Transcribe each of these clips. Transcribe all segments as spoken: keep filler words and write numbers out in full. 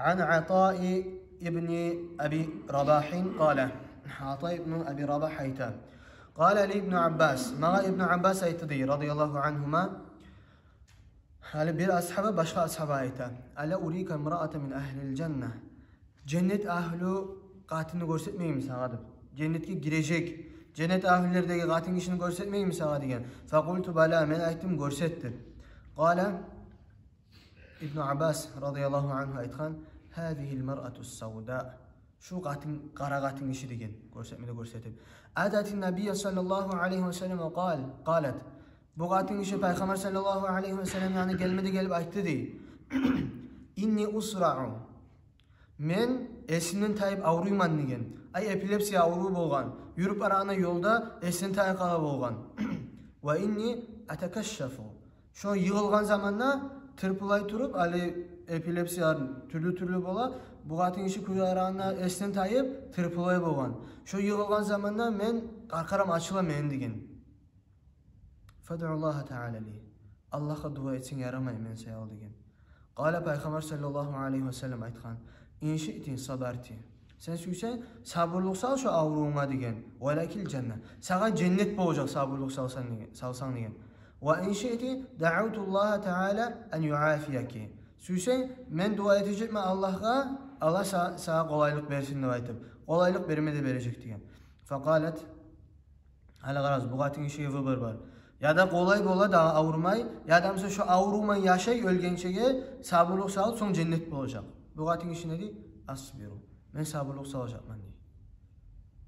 عن عطاء بن أبي رباح قال. Ата ибну Аби Рабах айта: قال لي ابن عباس. Магъа Ибну Аббас айтды дей, رضي الله عنهما. Гьали бир асгьаба башгъа асгьабагъа айта: ألا أريك امرأة من أهل الجنة؟ Женнет агьлю къатынны гёрсетмейимми сагъа деп. Женнетге гирежек, женнет агьлюлердеги къатынгишини гёрсетмейимми сагъа деген. فقلت بلى, мен айтдым, гёрсет деп. قال, Ибну Аббас رضي الله عنه айтгъан: هذه المرأة السوداء. Шу къатын, къара къатынгиши деген, гёрсетме де гёрсетип. أتت النبي صلى الله عليه وسلم قال, قالت. Бу къатынгиши Пайхаммар саллаллагьу алайгьи ва саллам янына гелме де гелип айтды дей: إني أصرع. Мен эсимден тайып авруйман деген. Ай, эпилепсия авруву болгъан. Юрюп барагъанда ёлда эсинден тайып къала болгъан. وإني أتكشف. Шо йыгъылгъан заманда тырпылай туруп, гьали эпилепсия тюрлю-тюрлю бола. Бу къатынгиши кюй къарагъанда эсинден тайып тырпылай болгъан. Шо йыгъылгъан заманда мен, къаркъарам ачыла мени деген. فادع الله تعالى لي. Аллагьгъа дуа этсенг ярамай мен саялы деген. قال, Пайхаммар саллаллагьу алайгьи ва саллам айтгъан: إن شئت صبرت. Сен сюйсенг, сабурлукъ сал шо аврувунга деген. ولك الجنة. Сагъа женнет болажакъ сабурлукъ салсанг деген, салсанг деген. وإن شئت دعوت الله تعالى أن يعافيك. Сюйсенг, мен дуа этежекмен Аллагьгъа, Аллагь са-, сагъа къолайлыкъ берсин деп айтып. Къолайлыкъ берме де бережек деген. فقالت. Гьали къарагъыз, бу къатынгишиге выбор бар. Яда къолай бола дагъы аврумай, яда буса шо аврумай яшай, оьлгенчеге сабурлукъ салып, сонг женнет болажакъ. Бу къатынгиши не дей? أصبر. Мен сабурлукъ салажакъман дей.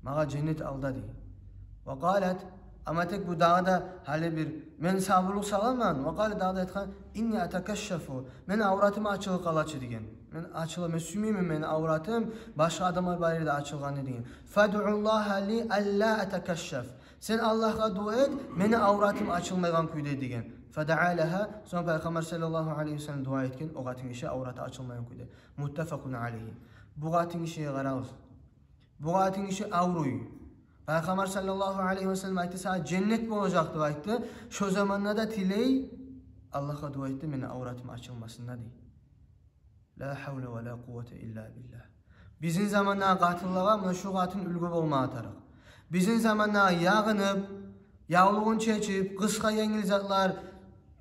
Магъа женнет алда дей. وقالت, амма тек бу дагъы да гьали бир, мен сабурлукъ саламан. وقالت, дагъы да айтгъан: إني أتكشف. Мени авратым ачылып къала чы деген. Мен ачыла, мен сюймеймен мени авратым башгъа адамлар бар ерде ачылгъанны деген. فادع الله لي ألا أتكشف. Сен Аллагьгъа дуа эт, мени авратым ачылмайгъан кюйде деген. فدعا لها. Сонг Пайхаммар саллаллагьу алайгьи ва саллам дуа этген о къатынгиши авраты ачылмайгъан кюйде. متفق عليه. Бу къатынгишиге къарагъыз. Бу къатынгиши авруй. Пайхаммар саллаллагьу алайгьи ва саллам айтды, сагъа женнет болажакъ деп айтды. Шо заманда да тилей, Аллагьгъа дуа этди, мени авратым ачылмасын да дей. لا حول ولا قوة إلا بالله. Бизин замандагъы къатынлагъа муна шу къатын уьлгю болмагъа тарыкъ. Бизин замандагъы ягъынып, явлугъун чечип, къысгъа енгил затлар,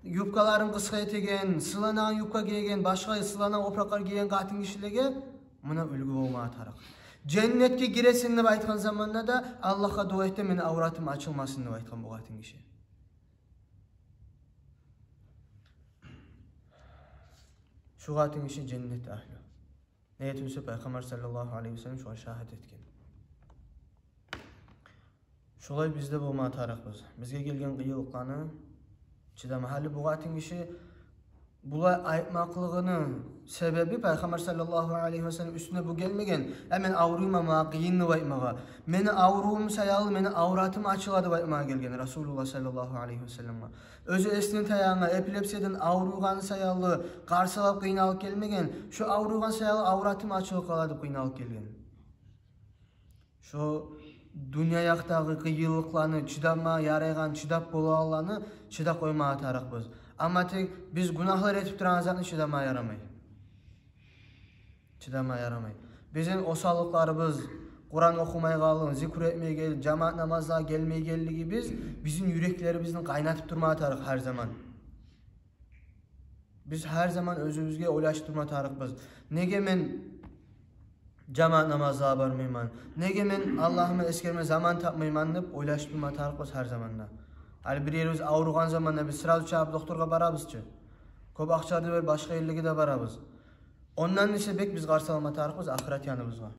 юбкаларын къысгъа этеген, сыланагъан юбка гийген, башгъа сыланагъан опуракълар гийген къатынгишилеге муна уьлгю болмагъа тарыкъ. Женнетге гиресен деп айтгъан заманда да Аллагьгъа дуа эт де, мени авратым ачылмасын деп айтгъан бу къатынгиши. Шу къатынгиши женнет агьлю. Неге тюгюл буса Пайхаммар саллаллагьу алайгьи ва саллам шогъар шагьат этген. Шолай биз де болма тарыкъбыз. Бизге гелген къыйынлыкъланы чыдама. Гьали бу къатынгиши булай айтмакълыгъыны себеби Пайхаммар саллаллагьу алайгьи ва саллам уьстюне бу гелмеген. Э, мен авруйман, магъа къыйын деп айтмагъа. Мени аврувум саялы мени авратым ачыла деп айтмагъа гелген Расулуллагь саллаллагьу алайгьи ва салламгъа. Оьзю эсинден тайгъангъа, эпилепсиядан авруйгъаны саялы, къарсалап къыйналып гелмеген. Шо авруйгъан саялы авратым ачылып къала деп къыйналып гелген. Шо дюнья якъдагъы къыйынлыкъланы чыдама ярайгъан, чыдап болагъанланы чыдап къоймагъа тарыкъбыз. Амма тек биз гюнагьлар этип турагъан затны чыдама ярамай. Чыдама ярамай. Бизин осаллыкъларыбыз, Къуран охумайгъанлыгъы, зикру этмейген, жамаат намазлагъа гелмейгенлигибиз бизин юреклерибизни къайнатып турмагъа тарыкъ гьар заман. Биз гьар заман оьзюбюзге ойлашып турма тарыкъбыз. Неге мен жамаат намазлагъа бармайман? Неге мен Аллагьымны эсгерме заман тапмайман деп ойлашып турма тарыкъбыз гьар заманда. Гьали бир ерибиз авругъан заманда биз сразу чабып докторгъа барабыз чы. Кёп акъча да берип башгъа ерлеге де барабыз. Ондан эсе бек биз къарсалама тарыкъбыз ахырат яныбызгъа.